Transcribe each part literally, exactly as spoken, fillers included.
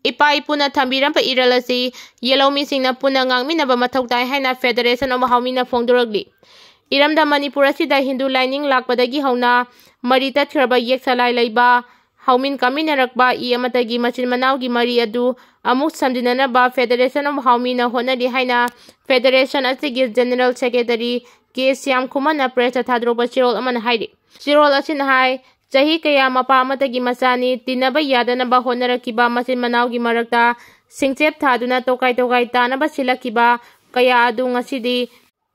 ꯏꯄꯥ ꯏꯄꯨꯅ ꯊꯝꯕꯤꯔꯝꯕ ꯏꯔꯜ ꯑꯁꯤ ꯌꯦꯜꯍꯧꯃꯤꯁꯤꯡꯅ ꯄꯨꯟꯅ ꯉꯥꯛꯃꯤꯟꯅꯕ ꯃꯊꯧ ꯇꯥꯏ ꯍꯥꯏꯅ Federation of Haomina ꯐꯣꯡꯗꯣꯔꯛꯂꯤ꯫ ꯏꯔꯝꯗꯝ ꯃꯅꯤꯄꯨꯔ ꯑꯁꯤꯗ ꯍꯤꯟꯗꯨ ꯂꯥꯏꯅꯤꯡ ꯂꯥꯛꯄꯗꯒꯤ ꯍꯧꯅ ꯃꯔꯤ ꯇꯠꯈ꯭ꯔꯕ ꯌꯦꯛ ꯁꯂꯥꯏ ꯂꯩꯕ, ꯍꯧꯃꯤꯟ ꯀꯥꯃꯤꯟꯅꯔꯛꯄ ꯏ ꯑꯃꯠꯇꯒꯤ ꯃꯆꯤꯟ ꯃꯅꯥꯎꯒꯤ ꯃꯔꯤ ꯑꯗꯨ ꯑꯃꯨꯛ ꯁꯝꯖꯤꯟꯅꯅꯕ Federation of Haomina ꯍꯣꯠꯅꯔꯤ ꯍꯥꯏꯅ Federation ꯑꯁꯤꯒꯤ General Secretary ꯀꯦ ꯁ꯭ꯌꯥꯝ ꯈꯨꯃꯟꯅ press ꯇ ꯊꯥꯗꯣꯔꯛꯄ ꯆꯦꯔꯣꯜ ꯑꯃꯅ ꯍꯥꯏꯔꯤ꯫ ꯆꯦꯔꯣꯜ ꯑꯁꯤꯅ ꯍꯥꯏ, ꯆꯍꯤ ꯀꯌꯥ ꯃꯄꯥ ꯑꯃꯠꯇꯒꯤ ꯃꯆꯥꯅꯤ ꯇꯤꯟꯅꯕ ꯌꯥꯗꯅꯕ ꯍꯣꯠꯅꯔꯛꯈꯤꯕ ꯃꯆꯤꯟ ꯃꯅꯥꯎꯒꯤ ꯃꯔꯛꯇ ꯁꯤꯡꯆꯦꯞ ꯊꯥꯗꯨꯅ ꯇꯣꯈꯥꯏ ꯇꯣꯈꯥꯏ ꯇꯥꯅꯕ ꯁꯤꯜꯂꯛꯈꯤꯕ ꯀꯌꯥ ꯑꯗꯨ ꯉꯁꯤꯗꯤ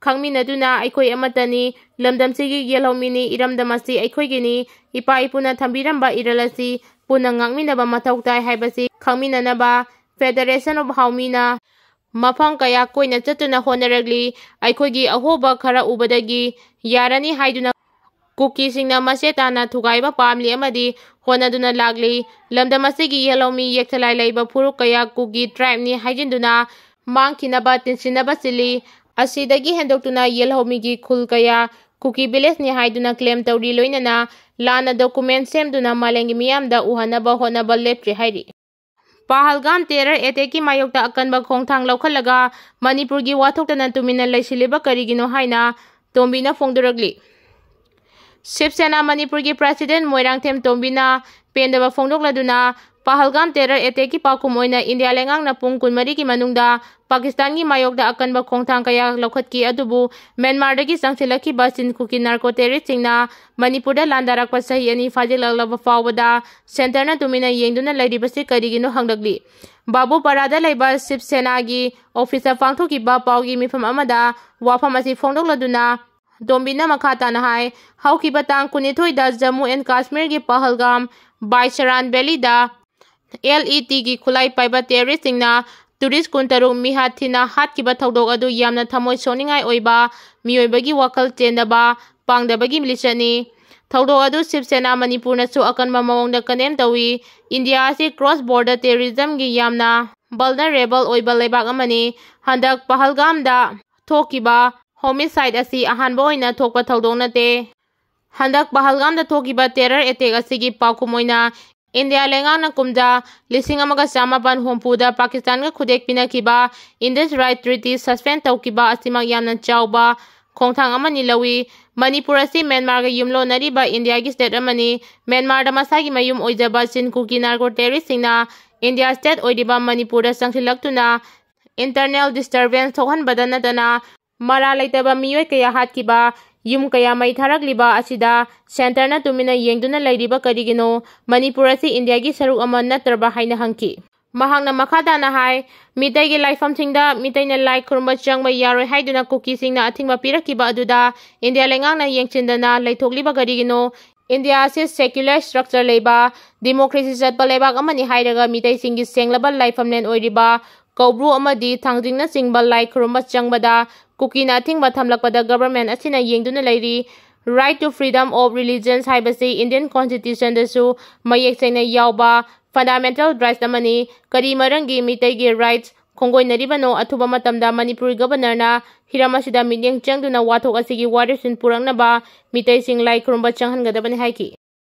ꯈꯪꯃꯤꯟꯅꯗꯨꯅ ꯑꯩꯈꯣꯏ ꯑꯃꯠꯇꯅꯤ, ꯂꯝꯗꯝꯁꯤꯒꯤ ꯌꯦꯜꯍꯧꯃꯤꯅꯤ, ꯏꯔꯝꯗꯝ ꯑꯁꯤ ꯑꯩꯈꯣꯏꯒꯤꯅꯤ, ꯏꯄꯥ ꯏꯄꯨꯅ ꯊꯝꯕꯤꯔꯝꯕ ꯏꯔꯜ ꯑꯁꯤ ꯄꯨꯟꯅ ꯉꯥꯛꯃꯤꯟꯅꯕ ꯃꯊꯧ ꯇꯥꯏ ꯍꯥꯏꯕꯁꯤ ꯈꯪꯃꯤꯟꯅꯅꯕ Federation of Haomina ꯃꯐꯝ ꯀꯌꯥ ꯀꯣꯏꯅ ꯆꯠꯇꯨꯅ ꯍꯣꯠꯅꯔꯛꯂꯤ꯫ ꯑꯩꯈꯣꯏꯒꯤ ꯑꯍꯣꯕ ꯈꯔ ꯎꯕꯗꯒꯤ ꯌꯥꯔꯅꯤ ꯍꯥꯏꯗꯨꯅ ꯀꯨꯀꯤꯁꯤꯡꯅ ꯃꯁꯦ ꯇꯥꯅ ꯊꯨꯒꯥꯏꯕ ꯄꯥꯝꯂꯤ ꯑꯃꯗꯤ ꯍꯣꯠꯅꯗꯨꯅ ꯂꯥꯛꯂꯤ꯫ ꯂꯝꯗꯝ ꯑꯁꯤꯒꯤ ꯌꯦꯜꯍꯧꯃꯤ ꯌꯦꯛꯊꯂꯥꯏ ꯂꯩꯕ ꯐꯨꯔꯨꯞ ꯀꯌꯥ ꯀꯨꯀꯤ tribe ꯅꯤ ꯍꯥꯏꯖꯤꯟꯗꯨꯅ ꯃꯥꯡꯈꯤꯅꯕ ꯇꯤꯟꯁꯤꯟꯅꯕ ꯁꯤꯜꯂꯤ꯫ ꯑꯁꯤꯗꯒꯤ ꯍꯦꯟꯗꯣꯛꯇꯨꯅ ꯌꯦꯜꯍꯧꯃꯤꯒꯤ ꯈꯨꯜ ꯀꯌꯥ ꯀꯨꯀꯤ village ꯅꯤ ꯍꯥꯏꯗꯨꯅ claim ꯇꯧꯔꯤ꯫ ꯂꯣꯏꯅꯅ ꯂꯥꯟꯅ document ꯁꯦꯝꯗꯨꯅ ꯃꯥꯂꯦꯝꯒꯤ ꯃꯤꯌꯥꯝꯗ ꯎꯍꯟꯅꯕ ꯍꯣꯠꯅꯕ ꯂꯦꯞꯇ꯭ꯔꯤ ꯍꯥꯏꯔꯤ꯫ ꯄꯍꯜꯒꯥꯝ terror attack ꯀꯤ ꯃꯥꯌꯣꯛꯇ ꯑꯀꯟꯕ ꯈꯣꯡꯊꯥꯡ ꯂꯧꯈꯠꯂꯒ ꯃꯅꯤꯄꯨꯔꯒꯤ ꯋꯥꯊꯣꯛꯇꯅ ꯇꯨꯃꯤꯟꯅ ꯂꯩꯁꯤꯜꯂꯤꯕ ꯀꯔꯤꯒꯤꯅꯣ ꯍꯥꯏꯅ ꯇꯣꯝꯕꯤꯅ ꯐꯣꯡꯗꯣꯔꯛꯂꯤ꯫ ꯁꯤꯕ ꯁꯦꯅꯥ ꯃꯅꯤꯄꯨꯔꯒꯤ president ꯃꯣꯏꯔꯥꯡꯊꯦꯝ ꯇꯣꯝꯕꯤꯅ ꯄꯦꯟꯗꯕ ꯐꯣꯡꯗꯣꯛꯂꯗꯨꯅ ꯄꯍꯜꯒꯥꯝ terror attack ꯀꯤ ꯄꯥꯎꯈꯨꯝ ꯑꯣꯏꯅ ꯏꯟꯗꯤꯌꯥ ꯂꯩꯉꯥꯛꯅ ꯄꯨꯡ ꯀꯨꯟꯃꯔꯤꯒꯤ ꯃꯅꯨꯡꯗ ꯄꯥꯀꯤꯁꯇꯥꯟꯒꯤ ꯃꯥꯌꯣꯛꯇ ꯑꯀꯟꯕ ꯈꯣꯡꯊꯥꯡ ꯀꯌꯥ ꯂꯧꯈꯠꯈꯤ, ꯑꯗꯨꯕꯨ ꯃ꯭ꯌꯥꯟꯃꯥꯔꯗꯒꯤ ꯆꯪꯁꯤꯜꯂꯛꯈꯤꯕ ꯆꯤꯟ ꯈꯨꯀꯤ narco terrorist ꯁꯤꯡꯅ ꯃꯅꯤꯄꯨꯔꯗ ꯂꯥꯟꯗꯥꯔꯛꯄ ꯆꯍꯤ ꯑꯅꯤ ꯐꯥꯖꯤꯜꯂꯛꯂꯕ ꯐꯥꯎꯕꯗ centre ꯅ ꯇꯨꯃꯤꯟꯅ ꯌꯦꯡꯗꯨꯅ ꯂꯩꯔꯤꯕꯁꯤ ꯀꯔꯤꯒꯤꯅꯣ ꯍꯪꯂꯛꯂꯤ꯫ ꯕꯥꯕꯨꯄꯥꯔꯥꯗ ꯂꯩꯕ ꯁꯤꯕ ꯁꯦꯅꯥꯒꯤ office ꯇ ꯄꯥꯡꯊꯣꯛꯈꯤꯕ ꯄꯥꯎꯒꯤ ꯃꯤꯐꯝ ꯑꯃꯗ ꯋꯥꯐꯝ ꯑꯁꯤ ꯐꯣꯡꯗꯣꯛꯂꯗꯨꯅ ꯇꯣꯝꯕꯤꯅ ꯃꯈꯥ ꯇꯥꯅ ꯍꯥꯏ, ꯍꯧꯈꯤꯕ ꯇꯥꯡ ꯀꯨꯟꯅꯤꯊꯣꯏꯗ Jammu and ꯀꯥꯁꯃꯤꯔꯒꯤ ꯄꯍꯜꯒꯥꯝ ꯕꯥꯏꯁꯔꯥꯟ valley the LET ꯒꯤ ꯈꯨꯠꯂꯥꯏ ꯄꯥꯏꯕ terrorist ꯁꯤꯡꯅ tourist ꯀꯨꯟꯇꯔꯨꯛ ꯃꯤꯍꯥꯠ ꯊꯤꯅ ꯍꯥꯠꯈꯤꯕ ꯊꯧꯗꯣꯛ ꯑꯗꯨ ꯌꯥꯝꯅ ꯊꯃꯣꯏ ꯁꯣꯛꯅꯤꯡꯉꯥꯏ ꯑꯣꯏꯕ, ꯃꯤꯑꯣꯏꯕꯒꯤ ꯋꯥꯈꯜ ꯆꯦꯟꯗꯕ, ꯄꯥꯡꯗꯕꯒꯤ ꯂꯤꯆꯠꯅꯤ꯫ ꯊꯧꯗꯣꯛ ꯑꯗꯨ ꯁꯤꯕ ꯁꯦꯅꯥ ꯃꯅꯤꯄꯨꯔꯅꯁꯨ ꯑꯀꯟꯕ ꯃꯑꯣꯡꯗ condemn ꯇꯧꯏ꯫ ꯏꯟꯗꯤꯌꯥ ꯑꯁꯤ cross border terrorism ꯒꯤ ꯌꯥꯝꯅ vulnerable ꯑꯣꯏꯕ ꯂꯩꯕꯥꯛ ꯑꯃꯅꯤ꯫ ꯍꯟꯗꯛ ꯄꯍꯜꯒꯥꯝꯗ ꯊꯣꯛꯈꯤꯕ homicide ꯑꯁꯤ ꯑꯍꯥꯟꯕ ꯑꯣꯏꯅ ꯊꯣꯛꯄ ꯊꯧꯗꯣꯛ ꯅꯠꯇꯦ꯫ ꯍꯟꯗꯛ ꯄꯍꯜꯒꯥꯝꯗ ꯊꯣꯛꯈꯤꯕ terror attack ꯑꯁꯤꯒꯤ ꯄꯥꯎꯈꯨꯝ ꯑꯣꯏꯅ ꯏꯟꯗꯤꯌꯥ ꯂꯩꯉꯥꯛꯅ ꯀꯨꯝꯖꯥ ꯂꯤꯁꯤꯡ ꯑꯃꯒ ꯆꯥꯃꯥꯄꯟ ꯍꯨꯝꯐꯨꯗ ꯄꯥꯀꯤꯁꯇꯥꯟꯒ ꯈꯨꯗꯦꯛ ꯄꯤꯅꯈꯤꯕ Indus Right Treaty suspend ꯇꯧꯈꯤꯕ ꯑꯁꯤꯃꯛ ꯌꯥꯝꯅ ꯆꯥꯎꯕ ꯈꯣꯡꯊꯥꯡ ꯑꯃꯅꯤ ꯂꯧꯏ꯫ ꯃꯅꯤꯄꯨꯔ ꯑꯁꯤ ꯃ꯭ꯌꯥꯟꯃꯥꯔꯒ ꯌꯨꯝꯂꯣꯟꯅꯔꯤꯕ ꯏꯟꯗꯤꯌꯥꯒꯤ state ꯑꯃꯅꯤ꯫ ꯃ꯭ꯌꯥꯟꯃꯥꯔꯗ ꯃꯁꯥꯒꯤ ꯃꯌꯨꯝ ꯑꯣꯏꯖꯕ ꯆꯤꯟ ꯀꯨꯀꯤ narco terroristꯁꯤꯡꯅ ꯏꯟꯗꯤꯌꯥ state ꯑꯣꯏꯔꯤꯕ ꯃꯅꯤꯄꯨꯔꯗ ꯆꯪꯁꯤꯜꯂꯛꯇꯨꯅ internal disturbance ꯊꯣꯛꯍꯟꯕꯗ ꯅꯠꯇꯅ ꯃꯔꯥꯜ ꯂꯩꯇꯕ ꯃꯤꯑꯣꯏ ꯀꯌꯥ ꯍꯥꯠꯈꯤꯕ, ꯌꯨꯝ ꯀꯌꯥ ꯃꯩ ꯊꯥꯔꯛꯂꯤꯕ ꯑꯁꯤꯗ centreꯅ ꯇꯨꯃꯤꯟꯅ ꯌꯦꯡꯗꯨꯅ ꯂꯩꯔꯤꯕ ꯀꯔꯤꯒꯤꯅꯣ? ꯃꯅꯤꯄꯨꯔ ꯑꯁꯤ ꯏꯟꯗꯤꯌꯥꯒꯤ ꯁꯔꯨꯛ ꯑꯃ ꯅꯠꯇ꯭ꯔꯕ ꯍꯥꯏꯅ ꯍꯪꯈꯤ꯫ ꯃꯍꯥꯛꯅ ꯃꯈꯥ ꯇꯥꯅ ꯍꯥꯏ, ꯃꯤꯇꯩꯒꯤ ꯂꯥꯏꯐꯝꯁꯤꯡꯗ ꯃꯤꯇꯩꯅ ꯂꯥꯏ ꯈꯨꯔꯨꯝꯕ ꯆꯪꯕ ꯌꯥꯔꯣꯏ ꯍꯥꯏꯗꯨꯅ ꯀꯨꯀꯤꯁꯤꯡꯅ ꯑꯊꯤꯡꯕ ꯄꯤꯔꯛꯈꯤꯕ ꯑꯗꯨꯗ ꯏꯟꯗꯤꯌꯥ ꯂꯩꯉꯥꯛꯅ ꯌꯦꯡꯁꯤꯟꯗꯅ ꯂꯩꯊꯣꯛꯂꯤꯕ ꯀꯔꯤꯒꯤꯅꯣ? ꯏꯟꯗꯤꯌꯥ ꯑꯁꯤ secular structure ꯂꯩꯕ, democracy ꯆꯠꯄ ꯂꯩꯕꯥꯛ ꯑꯃꯅꯤ ꯍꯥꯏꯔꯒ ꯃꯤꯇꯩꯁꯤꯡꯒꯤ ꯁꯦꯡꯂꯕ ꯂꯥꯏꯐꯝꯂꯦꯟ ꯑꯣꯏꯔꯤꯕ ꯀꯧꯕ꯭ꯔꯨ ꯑꯃꯗꯤ ꯊꯥꯡꯖꯤꯡꯅꯆꯤꯡꯕ ꯂꯥꯏ ꯈꯨꯔꯨꯝꯕ ꯆꯪꯕꯗ ꯀꯨꯀꯤꯅ ꯑꯊꯤꯡꯕ ꯊꯝꯂꯛꯄꯗ government ꯑꯁꯤꯅ ꯌꯦꯡꯗꯨꯅ ꯂꯩꯔꯤ꯫ Right to freedom of religions ꯍꯥꯏꯕꯁꯤ Indian Constitutionꯗꯁꯨ ꯃꯌꯦꯛ ꯁꯦꯡꯅ ꯌꯥꯎꯕ fundamental rights ꯑꯃꯅꯤ꯫ ꯀꯔꯤ ꯃꯔꯝꯒꯤ ꯃꯤꯇꯩꯒꯤ rights ꯈꯣꯡꯒꯣꯏꯅꯔꯤꯕꯅꯣ? ꯑꯊꯨꯕ ꯃꯇꯝꯗ ꯃꯅꯤꯄꯨꯔ governorꯅ ꯍꯤꯔꯝ ꯑꯁꯤꯗ ꯃꯤꯠꯌꯦꯡ ꯆꯪꯗꯨꯅ ꯋꯥꯊꯣꯛ ꯑꯁꯤꯒꯤ ꯋꯥꯔꯦꯞꯁꯤꯡ ꯄꯨꯔꯛꯅꯕ ꯃꯤꯇꯩꯁꯤꯡ ꯂꯥꯏ ꯈꯨꯔꯨꯝꯕ ꯆꯪꯍꯟꯒꯗꯕꯅꯤ ꯍꯥꯏꯈꯤ꯫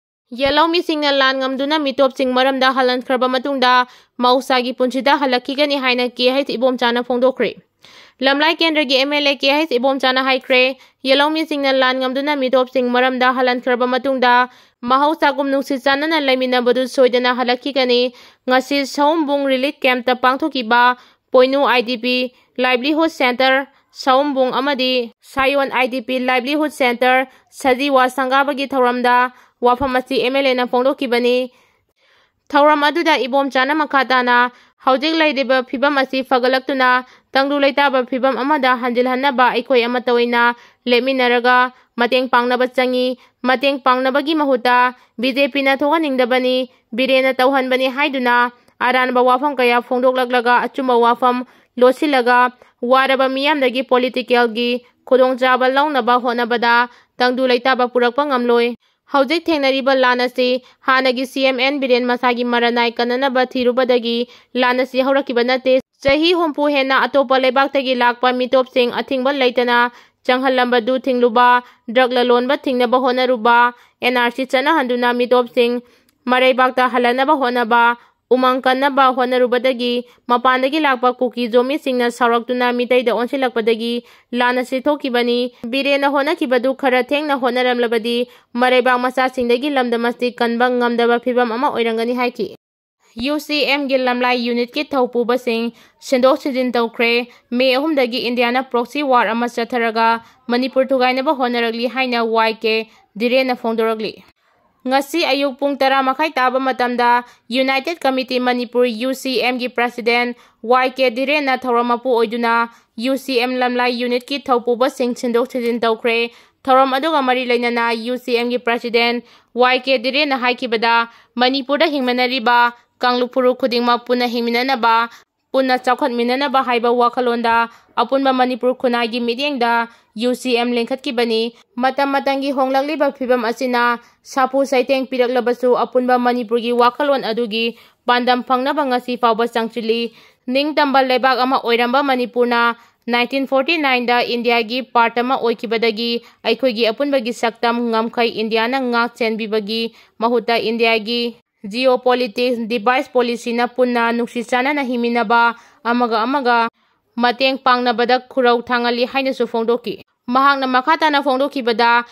ꯌꯦꯜꯍꯧꯃꯤꯁꯤꯡꯅ ꯂꯥꯟ ꯉꯝꯗꯨꯅ ꯃꯤꯇꯣꯞꯁꯤꯡ ꯃꯔꯝꯗ ꯍꯜꯍꯟꯈ꯭ꯔꯕ ꯃꯇꯨꯡꯗ ꯃꯍꯧꯁꯥꯒꯤ ꯄꯨꯟꯁꯤꯗ ꯍꯜꯂꯛꯈꯤꯒꯅꯤ ꯍꯥꯏꯅ ꯀꯦ ꯑꯩꯆ ꯏꯕꯣꯝꯆꯥꯅ ꯐꯣꯡꯗꯣꯛꯈ꯭ꯔꯦ꯫ ꯂꯝꯂꯥꯏ ꯀꯦꯟꯗ꯭ꯔꯒꯤ M L A K H ꯏꯕꯣꯝꯆꯥꯅ ꯍꯥꯏꯈ꯭ꯔꯦ, ꯌꯦꯜꯍꯧꯃꯤꯁꯤꯡꯅ ꯂꯥꯟ ꯉꯝꯗꯨꯅ ꯃꯤꯇꯣꯞꯁꯤꯡ ꯃꯔꯝꯗ ꯍꯜꯍꯟꯈ꯭ꯔꯕ ꯃꯇꯨꯡꯗ ꯃꯍꯧꯁꯥꯒꯨꯝ ꯅꯨꯡꯁꯤ ꯆꯥꯟꯅꯅ ꯂꯩꯃꯤꯟꯅꯕꯗꯨ ꯁꯣꯏꯗꯅ ꯍꯜꯂꯛꯈꯤꯒꯅꯤ꯫ ꯉꯁꯤ ꯁꯍꯨꯝꯕꯨꯡ relief campꯇ ꯄꯥꯡꯊꯣꯛꯈꯤꯕ ꯄꯣꯏꯅꯨ I D P livelihood centre, ꯁꯍꯨꯝꯕꯨꯡ ꯑꯃꯗꯤ ꯁꯥꯌꯣꯟ I D P livelihood centre Sajiwa ꯁꯪꯒꯥꯕꯒꯤ ꯊꯧꯔꯝꯗ ꯋꯥꯐꯝ ꯑꯁꯤ ꯑꯦꯝ ꯑꯦꯜ ꯑꯦꯅ ꯐꯣꯡꯗꯣꯛꯈꯤꯕꯅꯤ꯫ ꯊꯧꯔꯝ ꯑꯗꯨꯗ ꯏꯕꯣꯝꯆꯥꯅ ꯃꯈꯥ ꯇꯥꯅ ꯍꯧꯖꯤꯛ ꯂꯩꯔꯤꯕ ꯐꯤꯕꯝ ꯑꯁꯤ ꯐꯒꯠꯂꯛꯇꯨꯅ ꯇꯪꯗꯨ ꯂꯩꯇꯥꯕ ꯐꯤꯕꯝ ꯑꯃꯗ ꯍꯟꯖꯤꯜꯍꯟꯅꯕ ꯑꯩꯈꯣꯏ ꯑꯃꯠꯇ ꯑꯣꯏꯅ ꯂꯦꯞꯃꯤꯟꯅꯔꯒ ꯃꯇꯦꯡ ꯄꯥꯡꯅꯕ ꯆꯪꯏ꯫ ꯃꯇꯦꯡ ꯄꯥꯡꯅꯕꯒꯤ ꯃꯍꯨꯠꯇ ꯕꯤ ꯖꯦ ꯄꯤꯅ ꯊꯣꯛꯍꯟꯅꯤꯡꯗꯕꯅꯤ, ꯕꯤꯔꯦꯟꯅ ꯇꯧꯍꯟꯕꯅꯤ ꯍꯥꯏꯗꯨꯅ ꯑꯔꯥꯟꯕ ꯋꯥꯐꯝ ꯀꯌꯥ ꯐꯣꯡꯗꯣꯛꯂꯛꯂꯒ ꯑꯆꯨꯝꯕ ꯋꯥꯐꯝ ꯂꯣꯠꯁꯤꯜꯂꯒ ꯋꯥꯔꯕ ꯃꯤꯌꯥꯝꯗꯒꯤ politicalꯒꯤ ꯈꯨꯗꯣꯡꯆꯥꯕ ꯂꯧꯅꯕ ꯍꯣꯠꯅꯕꯗ ꯇꯪꯗꯨ ꯂꯩꯇꯥꯕ ꯄꯨꯔꯛꯄ ꯉꯝꯂꯣꯏ꯫ ꯍꯧꯖꯤꯛ ꯊꯦꯡꯅꯔꯤꯕ ꯂꯥꯟ ꯑꯁꯤ ꯍꯥꯟꯅꯒꯤ ꯁꯤ ꯑꯦꯝ ꯑꯦꯟ ꯕꯤꯔꯦꯟ ꯃꯁꯥꯒꯤ ꯃꯔꯅꯥꯏ ꯀꯟꯅꯅꯕ ꯊꯤꯔꯨꯕꯗꯒꯤ ꯂꯥꯟ ꯑꯁꯤ ꯍꯧꯔꯛꯈꯤꯕ ꯅꯠꯇꯦ꯫ ꯆꯍꯤ ꯍꯨꯝꯐꯨ ꯍꯦꯟꯅ ꯑꯇꯣꯞꯄ ꯂꯩꯕꯥꯛꯇꯒꯤ ꯂꯥꯛꯄ ꯃꯤꯇꯣꯞꯁꯤꯡ ꯑꯊꯤꯡꯕ ꯂꯩꯇꯅ ꯆꯪꯍꯜꯂꯝꯕꯗꯨ ꯊꯤꯡꯂꯨꯕ, drug ꯂꯂꯣꯟꯕ ꯊꯤꯡꯅꯕ ꯍꯣꯠꯅꯔꯨꯕ, N R C ꯆꯠꯅꯍꯟꯗꯨꯅ ꯃꯤꯇꯣꯞꯁꯤꯡ ꯃꯔꯩꯕꯥꯛꯇ ꯍꯜꯂꯛꯅꯕ ꯍꯣꯠꯅꯕ, ꯎꯃꯪ ꯀꯟꯅꯕ ꯍꯣꯠꯅꯔꯨꯕꯗꯒꯤ ꯃꯄꯥꯟꯗꯒꯤ ꯂꯥꯛꯄ ꯀꯨꯀꯤ ꯖꯣꯃꯤꯁꯤꯡꯅ ꯁꯥꯎꯔꯛꯇꯨꯅ ꯃꯤꯇꯩꯗ ꯑꯣꯟꯁꯤꯜꯂꯛꯄꯗꯒꯤ ꯂꯥꯟ ꯑꯁꯤ ꯊꯣꯛꯈꯤꯕꯅꯤ꯫ ꯕꯤꯔꯦꯟꯅ ꯍꯣꯠꯅꯈꯤꯕꯗꯨ ꯈꯔ ꯊꯦꯡꯅ ꯍꯣꯠꯅꯔꯝꯂꯕꯗꯤ ꯃꯔꯩꯕꯥꯛ ꯃꯆꯥꯁꯤꯡꯗꯒꯤ ꯂꯝꯗꯝ ꯑꯁꯤ ꯀꯟꯕ ꯉꯝꯗꯕ ꯐꯤꯕꯝ ꯑꯃ ꯑꯣꯏꯔꯝꯒꯅꯤ ꯍꯥꯏꯈꯤ꯫ ꯌꯨ ꯁꯤ ꯑꯦꯝꯒꯤ ꯂꯝꯂꯥꯏ ꯌꯨꯅꯤꯠꯀꯤ ꯊꯧꯄꯨꯕꯁꯤꯡ ꯁꯤꯟꯗꯣꯛ ꯁꯤꯟꯖꯤꯟ ꯇꯧꯈ꯭ꯔꯦ꯫ ꯃꯦ ꯑꯍꯨꯝꯗꯒꯤ ꯏꯟꯗꯤꯌꯥꯅ proxy war ꯑꯃ ꯆꯠꯊꯔꯒ ꯃꯅꯤꯄꯨꯔ ꯊꯨꯒꯥꯏꯅꯕ ꯍꯣꯠꯅꯔꯛꯂꯤ ꯍꯥꯏꯅ ꯋꯥꯏ ꯀꯦ ꯙꯤꯔꯦꯟꯅ ꯐꯣꯡꯗꯣꯔꯛꯂꯤ꯫ ꯉꯁꯤ ꯑꯌꯨꯛ ꯄꯨꯡ ꯇꯔꯥ ꯃꯈꯥꯏ ꯇꯥꯕ ꯃꯇꯝꯗ United Committee Manipur, ꯌꯨ ꯁꯤ ꯑꯦꯝꯒꯤ president ꯋꯥꯏ ꯀꯦ ꯙꯤꯔꯦꯟꯅ ꯊꯧꯔꯝ ꯃꯄꯨ ꯑꯣꯏꯗꯨꯅ ꯌꯨ ꯁꯤ ꯑꯦꯝ ꯂꯝꯂꯥꯏ ꯌꯨꯅꯤꯠꯀꯤ ꯊꯧꯄꯨꯕꯁꯤꯡ ꯁꯤꯟꯗꯣꯛ ꯁꯤꯟꯖꯤꯟ ꯇꯧꯈ꯭ꯔꯦ꯫ ꯊꯧꯔꯝ ꯑꯗꯨꯒ ꯃꯔꯤ ꯂꯩꯅꯅ ꯌꯨ ꯁꯤ ꯑꯦꯝꯒꯤ president ꯋꯥꯏ ꯀꯦ ꯙꯤꯔꯦꯟꯅ ꯍꯥꯏꯈꯤꯕꯗ, ꯃꯅꯤꯄꯨꯔꯗ ꯍꯤꯡꯃꯤꯟꯅꯔꯤꯕ ꯀꯥꯡꯂꯨꯞ ꯐꯨꯔꯨꯞ ꯈꯨꯗꯤꯡꯃꯛ ꯄꯨꯟꯅ ꯍꯤꯡꯃꯤꯟꯅꯅꯕ, ꯄꯨꯟꯅ ꯆꯥꯎꯈꯠꯃꯤꯟꯅꯅꯕ ꯍꯥꯏꯕ ꯋꯥꯈꯜꯂꯣꯟꯗ ꯑꯄꯨꯟꯕ ꯃꯅꯤꯄꯨꯔ ꯈꯨꯟꯅꯥꯏꯒꯤ ꯃꯤꯠꯌꯦꯡꯗ ꯌꯨ ꯁꯤ ꯑꯦꯝ ꯂꯤꯡꯈꯠꯈꯤꯕꯅꯤ꯫ ꯃꯇꯝ ꯃꯇꯝꯒꯤ ꯍꯣꯡꯂꯛꯂꯤꯕ ꯐꯤꯕꯝ ꯑꯁꯤꯅ ꯁꯥꯐꯨ ꯁꯩꯊꯦꯡ ꯄꯤꯔꯛꯂꯕꯁꯨ, ꯑꯄꯨꯟꯕ ꯃꯅꯤꯄꯨꯔꯒꯤ ꯋꯥꯈꯜꯂꯣꯟ ꯑꯗꯨꯒꯤ ꯄꯥꯟꯗꯝ ꯐꯪꯅꯕ ꯉꯁꯤ ꯐꯥꯎꯕ ꯆꯪꯁꯤꯜꯂꯤ꯫ ꯅꯤꯡꯇꯝꯕ ꯂꯩꯕꯥꯛ ꯑꯃ ꯑꯣꯏꯔꯝꯕ ꯃꯅꯤꯄꯨꯔꯅ nineteen forty nineꯗ ꯏꯟꯗꯤꯌꯥꯒꯤ part ꯑꯃ ꯑꯣꯏꯈꯤꯕꯗꯒꯤ ꯑꯩꯈꯣꯏꯒꯤ ꯑꯄꯨꯟꯕꯒꯤ ꯁꯛꯇꯝ ꯉꯝꯈꯩ ꯏꯟꯗꯤꯌꯥꯅ ꯉꯥꯛ ꯁꯦꯟꯕꯤꯕꯒꯤ ꯃꯍꯨꯠꯇ ꯏꯟꯗꯤꯌꯥꯒꯤ geopolitics, divide policyꯅ ꯄꯨꯟꯅ ꯅꯨꯡꯁꯤ ꯆꯥꯟꯅꯅ ꯍꯤꯡꯃꯤꯟꯅꯕ, ꯑꯃꯒ ꯑꯃꯒ ꯃꯇꯦꯡ ꯄꯥꯡꯅꯕꯗ ꯈꯨꯔꯧ ꯊꯥꯡꯍꯜꯂꯤ ꯍꯥꯏꯅꯁꯨ ꯐꯣꯡꯗꯣꯛꯈꯤ꯫ ꯃꯍꯥꯛꯅ ꯃꯈꯥ ꯇꯥꯅ ꯐꯣꯡꯗꯣꯛꯈꯤꯕꯗ,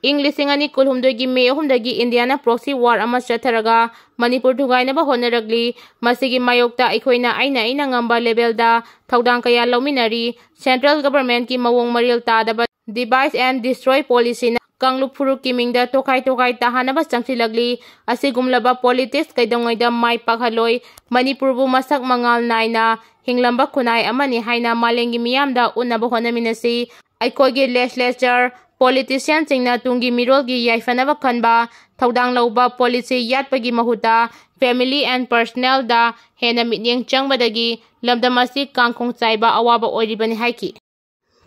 ꯏꯪ ꯂꯤꯁꯤꯡ ꯑꯅꯤ ꯀꯨꯟꯍꯨꯝꯗꯣꯏꯒꯤ ꯃꯦ ꯑꯍꯨꯝꯗꯒꯤ ꯏꯟꯗꯤꯌꯥꯅ proxy war ꯑꯃ ꯆꯠꯊꯔꯒ ꯃꯅꯤꯄꯨꯔ ꯊꯨꯒꯥꯏꯅꯕ ꯍꯣꯠꯅꯔꯛꯂꯤ꯫ ꯃꯁꯤꯒꯤ ꯃꯥꯌꯣꯛꯇ ꯑꯩꯈꯣꯏꯅ ꯑꯩꯅ ꯑꯩꯅ ꯉꯝꯕ levelꯗ ꯊꯧꯗꯥꯡ ꯀꯌꯥ ꯂꯧꯃꯤꯟꯅꯔꯤ꯫ Central governmentꯀꯤ ꯃꯑꯣꯡ ꯃꯔꯤꯜ ꯇꯥꯗꯕ, divide and destroy policyꯅ ꯀꯥꯡꯂꯨꯞ ꯐꯨꯔꯨꯞꯀꯤ ꯃꯤꯡꯗ ꯇꯣꯈꯥꯏ ꯇꯣꯈꯥꯏ ꯇꯥꯍꯟꯅꯕ ꯆꯪꯁꯤꯜꯂꯛꯂꯤ꯫ ꯑꯁꯤꯒꯨꯝꯂꯕ politics ꯀꯩꯗꯧꯉꯩꯗ ꯃꯥꯏ ꯄꯥꯛꯍꯜꯂꯣꯏ꯫ ꯃꯅꯤꯄꯨꯔꯕꯨ ꯃꯁꯛ ꯃꯉꯥꯜ ꯅꯥꯏꯅ ꯍꯤꯡꯂꯝꯕ ꯈꯨꯟꯅꯥꯏ ꯑꯃꯅꯤ ꯍꯥꯏꯅ ꯃꯥꯂꯦꯝꯒꯤ ꯃꯤꯌꯥꯝꯗ ꯎꯠꯅꯕ ꯍꯣꯠꯅꯃꯤꯟꯅꯁꯤ꯫ ꯑꯩꯈꯣꯏꯒꯤ legislature, politicianꯁꯤꯡꯅ ꯇꯨꯡꯒꯤ ꯃꯤꯔꯣꯜꯒꯤ ꯌꯥꯏꯐꯅꯕ ꯈꯟꯕ, ꯊꯧꯗꯥꯡ ꯂꯧꯕ, policy ꯌꯥꯠꯄꯒꯤ ꯃꯍꯨꯠꯇ family and personalꯗ ꯍꯦꯟꯅ ꯃꯤꯠꯌꯦꯡ ꯆꯪꯕꯗꯒꯤ ꯂꯝꯗꯝ ꯑꯁꯤ ꯀꯥꯡꯈꯣꯡ ꯆꯥꯏꯕ ꯑꯋꯥꯕ ꯑꯣꯏꯔꯤꯕꯅꯤ ꯍꯥꯏꯈꯤ꯫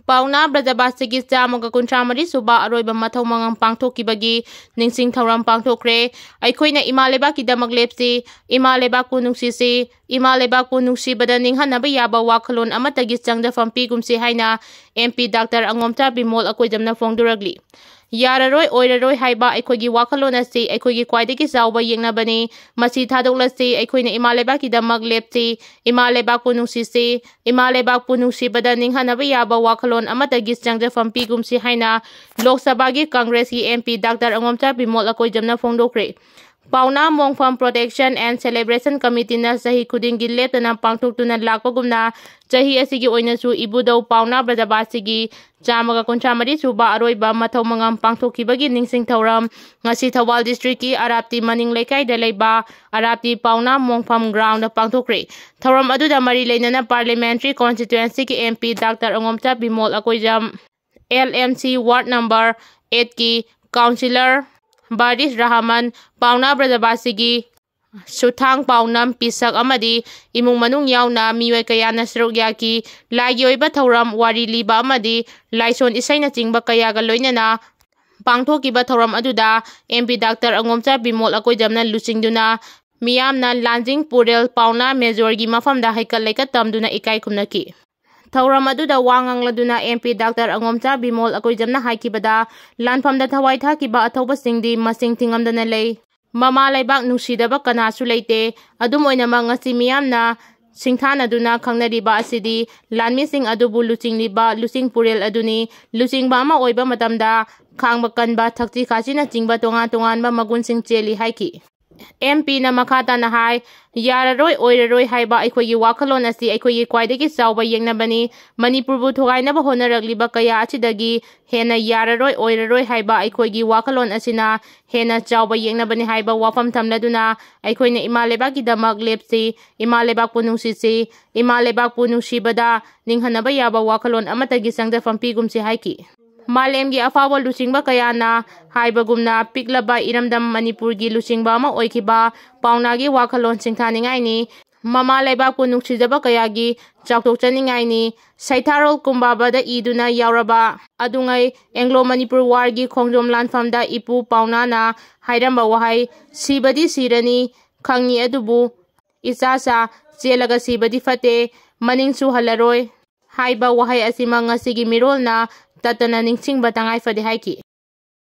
ꯄꯥꯎꯅꯥ ꯕ꯭ꯔꯖꯕꯥꯁꯤꯒꯤ ꯆꯥꯝꯃꯒ ꯀꯨꯟꯊ꯭ꯔꯥ ꯃꯔꯤ ꯁꯨꯕ ꯑꯔꯣꯏꯕ ꯃꯊꯧ ꯃꯉꯝ ꯄꯥꯡꯊꯣꯛꯈꯤꯕꯒꯤ ꯅꯤꯡꯁꯤꯡ ꯊꯧꯔꯝ ꯄꯥꯡꯊꯣꯛꯈ꯭ꯔꯦ꯫ ꯑꯩꯈꯣꯏꯅ ꯏꯃꯥ ꯂꯩꯕꯥꯛꯀꯤꯗꯃꯛ ꯂꯦꯞꯁꯤ, ꯏꯃꯥ ꯂꯩꯕꯥꯛꯄꯨ ꯅꯨꯡꯁꯤꯁꯤ, ꯏꯃꯥ ꯂꯩꯕꯥꯛꯄꯨ ꯅꯨꯡꯁꯤꯕꯗ ꯅꯤꯡꯍꯟꯅꯕ ꯌꯥꯕ ꯋꯥꯈꯜꯂꯣꯟ ꯑꯃꯠꯇꯒꯤ ꯆꯪꯖꯐꯝ ꯄꯤꯒꯨꯝꯁꯤ ꯍꯥꯏꯅ M P doctor Angomcha Bimol ꯑꯀꯣꯏꯖꯝꯅ ꯐꯣꯡꯗꯣꯔꯛꯂꯤ꯫ ꯌꯥꯔꯔꯣꯏ, ꯑꯣꯏꯔꯔꯣꯏ ꯍꯥꯏꯕ ꯑꯩꯈꯣꯏꯒꯤ ꯋꯥꯈꯜꯂꯣꯟ ꯑꯁꯤ ꯑꯩꯈꯣꯏꯒꯤ ꯈ꯭ꯋꯥꯏꯗꯒꯤ ꯆꯥꯎꯕ ꯌꯦꯛꯅꯕꯅꯤ꯫ ꯃꯁꯤ ꯊꯥꯗꯣꯛꯂꯁꯤ꯫ ꯑꯩꯈꯣꯏꯅ ꯏꯃꯥ ꯂꯩꯕꯥꯛꯀꯤꯗꯃꯛ ꯂꯦꯞꯁꯤ꯫ ꯏꯃꯥ ꯂꯩꯕꯥꯛꯄꯨ ꯅꯨꯡꯁꯤꯁꯤ꯫ ꯏꯃꯥ ꯂꯩꯕꯥꯛꯄꯨ ꯅꯨꯡꯁꯤꯕꯗ ꯅꯤꯡꯍꯟꯅꯕ ꯌꯥꯕ ꯋꯥꯈꯜꯂꯣꯟ ꯑꯃꯠꯇꯒꯤ ꯆꯪꯖꯐꯝ ꯄꯤꯒꯨꯝꯁꯤ ꯍꯥꯏꯅ ꯂꯣꯛ ꯁꯚꯥꯒꯤ ꯀꯪꯒ꯭ꯔꯦꯁꯀꯤ MP ꯗꯥꯛꯇꯔ ꯑꯉꯣꯝꯆꯥ ꯕꯤꯃꯣꯜ ꯑꯀꯣꯏꯖꯝꯅ ꯐꯣꯡꯗꯣꯛꯈ꯭ꯔꯦ꯫ ꯄꯥꯎꯅꯥ ꯃꯣꯡꯐꯝ Protection and Celebration Committeeꯅ ꯆꯍꯤ ꯈꯨꯗꯤꯡꯒꯤ ꯂꯦꯞꯇꯅ ꯄꯥꯡꯊꯣꯛꯇꯨꯅ ꯂꯥꯛꯄꯒꯨꯝꯅ, ꯆꯍꯤ ꯑꯁꯤꯒꯤ ꯑꯣꯏꯅꯁꯨ ꯏꯕꯨꯙꯧ ꯄꯥꯎꯅꯥ ꯕ꯭ꯔꯖꯕꯥꯁꯤꯒꯤ ꯆꯥꯝꯃꯒ ꯀꯨꯟꯊ꯭ꯔꯥ ꯃꯔꯤ ꯁꯨꯕ ꯑꯔꯣꯏꯕ ꯃꯊꯧ ꯃꯉꯝ ꯄꯥꯡꯊꯣꯛꯈꯤꯕꯒꯤ ꯅꯤꯡꯁꯤꯡ ꯊꯧꯔꯝ ꯉꯁꯤ ꯊꯧꯕꯥꯜ districtꯀꯤ ꯑꯔꯥꯞꯇꯤ ꯃꯅꯤꯡ ꯂꯩꯀꯥꯏꯗ ꯂꯩꯕ ꯑꯔꯥꯞꯇꯤ ꯄꯥꯎꯅꯥ ꯃꯣꯡꯐꯝ groundꯗ ꯄꯥꯡꯊꯣꯛꯈ꯭ꯔꯦ꯫ ꯊꯧꯔꯝ ꯑꯗꯨꯗ ꯃꯔꯤ ꯂꯩꯅꯅ parliamentary constituencyꯒꯤ MP doctor Angomcha Bimol Akoijam, LMC ward number eightꯀꯤ councillor ꯕꯥꯔꯤꯁ ꯔꯍꯃꯟ, ꯄꯥꯎꯅꯥ ꯕ꯭ꯔꯖꯕꯥꯁꯤꯒꯤ ꯁꯨꯊꯥꯡ ꯄꯥꯎꯅꯝ ꯄꯤꯁꯛ ꯑꯃꯗꯤ ꯏꯃꯨꯡ ꯃꯅꯨꯡ ꯌꯥꯎꯅ ꯃꯤꯑꯣꯏ ꯀꯌꯥꯅ ꯁꯔꯨꯛ ꯌꯥꯈꯤ꯫ ꯂꯥꯏꯒꯤ ꯑꯣꯏꯕ ꯊꯧꯔꯝ, ꯋꯥꯔꯤ ꯂꯤꯕ ꯑꯃꯗꯤ ꯂꯥꯏꯁꯣꯟ ꯏꯁꯩꯅꯆꯤꯡꯕ ꯀꯌꯥꯒ ꯂꯣꯏꯅꯅ ꯄꯥꯡꯊꯣꯛꯈꯤꯕ ꯊꯧꯔꯝ ꯑꯗꯨꯗ MP ꯗꯥꯛꯇꯔ ꯑꯉꯣꯝꯆꯥ ꯕꯤꯃꯣꯜ ꯑꯀꯣꯏꯖꯝꯅ ꯂꯨꯆꯤꯡꯗꯨꯅ ꯃꯤꯌꯥꯝꯅ ꯂꯥꯟꯖꯤꯡ ꯄꯨꯔꯦꯜ ꯄꯥꯎꯅꯥ ꯃꯦꯖꯣꯔꯒꯤ ꯃꯐꯝꯗ ꯍꯩꯀꯠ ꯂꯩꯀꯠ ꯇꯝꯗꯨꯅ ꯏꯀꯥꯏ ꯈꯨꯝꯅꯈꯤ꯫ ꯊꯧꯔꯝ ꯑꯗꯨꯗ ꯋꯥ ꯉꯥꯡꯂꯗꯨꯅ MP ꯗꯥꯛꯇꯔ ꯑꯉꯣꯝꯆꯥ ꯕꯤꯃꯣꯜ ꯑꯀꯣꯏꯖꯝꯅ ꯍꯥꯏꯈꯤꯕꯗ, ꯂꯥꯟꯐꯝꯗ ꯊꯋꯥꯏ ꯊꯥꯈꯤꯕ ꯑꯊꯧꯕꯁꯤꯡꯗꯤ ꯃꯁꯤꯡ ꯊꯤꯉꯝꯗꯅ ꯂꯩ꯫ ꯃꯃꯥ ꯂꯩꯕꯥꯛ ꯅꯨꯡꯁꯤꯗꯕ ꯀꯅꯥꯁꯨ ꯂꯩꯇꯦ꯫ ꯑꯗꯨꯝ ꯑꯣꯏꯅꯃꯛ, ꯉꯁꯤ ꯃꯤꯌꯥꯝꯅ ꯁꯤꯡꯊꯥꯅꯗꯨꯅ ꯈꯪꯅꯔꯤꯕ ꯑꯁꯤꯗꯤ ꯂꯥꯟꯃꯤꯁꯤꯡ ꯑꯗꯨꯕꯨ ꯂꯨꯆꯤꯡꯂꯤꯕ ꯂꯨꯆꯤꯡ ꯄꯨꯔꯦꯜ ꯑꯗꯨꯅꯤ꯫ ꯂꯨꯆꯤꯡꯕ ꯑꯃ ꯑꯣꯏꯕ ꯃꯇꯝꯗ ꯈꯥꯡꯕ ꯀꯟꯕ, ꯊꯛꯁꯤ ꯈꯥꯁꯤꯅꯆꯤꯡꯕ ꯇꯣꯉꯥꯟ ꯇꯣꯉꯥꯟꯕ ꯃꯒꯨꯟꯁꯤꯡ ꯆꯦꯜꯂꯤ ꯍꯥꯏꯈꯤ꯫ MPꯅ ꯃꯈꯥ ꯇꯥꯅ ꯍꯥꯏ, ꯌꯥꯔꯔꯣꯏ, ꯑꯣꯏꯔꯔꯣꯏ ꯍꯥꯏꯕ ꯑꯩꯈꯣꯏꯒꯤ ꯋꯥꯈꯜꯂꯣꯟ ꯑꯁꯤ ꯑꯩꯈꯣꯏꯒꯤ ꯈ꯭ꯋꯥꯏꯗꯒꯤ ꯆꯥꯎꯕ ꯌꯦꯛꯅꯕꯅꯤ꯫ ꯃꯅꯤꯄꯨꯔꯕꯨ ꯊꯨꯒꯥꯏꯅꯕ ꯍꯣꯠꯅꯔꯛꯂꯤꯕ ꯀꯌꯥ ꯑꯁꯤꯗꯒꯤ ꯍꯦꯟꯅ ꯌꯥꯔꯔꯣꯏ, ꯑꯣꯏꯔꯔꯣꯏ ꯍꯥꯏꯕ ꯑꯩꯈꯣꯏꯒꯤ ꯋꯥꯈꯜꯂꯣꯟ ꯑꯁꯤꯅ ꯍꯦꯟꯅ ꯆꯥꯎꯕ ꯌꯦꯛꯅꯕꯅꯤ ꯍꯥꯏꯕ ꯋꯥꯐꯝ ꯊꯝꯂꯗꯨꯅ, ꯑꯩꯈꯣꯏꯅ ꯏꯃꯥ ꯂꯩꯕꯥꯛꯀꯤꯗꯃꯛ ꯂꯦꯞꯁꯤ, ꯏꯃꯥ ꯂꯩꯕꯥꯛꯄꯨ ꯅꯨꯡꯁꯤꯁꯤ, ꯏꯃꯥ ꯂꯩꯕꯥꯛꯄꯨ ꯅꯨꯡꯁꯤꯕꯗ ꯅꯤꯡꯍꯟꯅꯕ ꯌꯥꯕ ꯋꯥꯈꯜꯂꯣꯟ ꯑꯃꯠꯇꯒꯤ ꯆꯪꯖꯐꯝ ꯄꯤꯒꯨꯝꯁꯤ ꯍꯥꯏꯈꯤ꯫ ꯃꯥꯂꯦꯝꯒꯤ ꯑꯐꯥꯎꯕ ꯂꯨꯆꯤꯡꯕ ꯀꯌꯥꯅ ꯍꯥꯏꯕꯒꯨꯝꯅ, ꯄꯤꯛꯂꯕ ꯏꯔꯝꯗꯝ ꯃꯅꯤꯄꯨꯔꯒꯤ ꯂꯨꯆꯤꯡꯕ ꯑꯃ ꯑꯣꯏꯈꯤꯕ ꯄꯥꯎꯅꯥꯒꯤ ꯋꯥꯈꯜꯂꯣꯟ ꯁꯤꯡꯊꯥꯅꯤꯡꯉꯥꯏꯅꯤ꯫ ꯃꯃꯥ ꯂꯩꯕꯥꯛꯄꯨ ꯅꯨꯡꯁꯤꯖꯕ ꯀꯌꯥꯒꯤ ꯆꯥꯎꯊꯣꯛꯆꯅꯤꯡꯉꯥꯏꯅꯤ꯫ ꯁꯩꯊꯥꯔꯣꯜ ꯀꯨꯝꯕꯥꯕꯗ ꯏꯗꯨꯅ ꯌꯥꯎꯔꯕ ꯑꯗꯨꯉꯩ ꯑꯦꯡꯒ꯭ꯂꯣ ꯃꯅꯤꯄꯨꯔ ꯋꯥꯔꯒꯤ ꯈꯣꯡꯖꯣꯝ ꯂꯥꯟꯐꯝꯗ ꯏꯄꯨ ꯄꯥꯎꯅꯥꯅ ꯍꯥꯏꯔꯝꯕ ꯋꯥꯍꯩ, "ꯁꯤꯕꯗꯤ ꯁꯤꯔꯅꯤ, ꯈꯪꯉꯤ, ꯑꯗꯨꯕꯨ ꯏꯆꯥ ꯆꯥ ꯆꯦꯜꯂꯒ ꯁꯤꯕꯗꯤ ꯐꯠꯇꯦ, ꯃꯅꯤꯡꯁꯨ ꯍꯜꯂꯔꯣꯏ" ꯍꯥꯏꯕ ꯋꯥꯍꯩ ꯑꯁꯤꯃꯛ ꯉꯁꯤꯒꯤ ꯃꯤꯔꯣꯜꯅ ꯇꯠꯇꯅ ꯅꯤꯡꯁꯤꯡꯕ ꯇꯉꯥꯏ ꯐꯗꯦ ꯍꯥꯏꯈꯤ꯫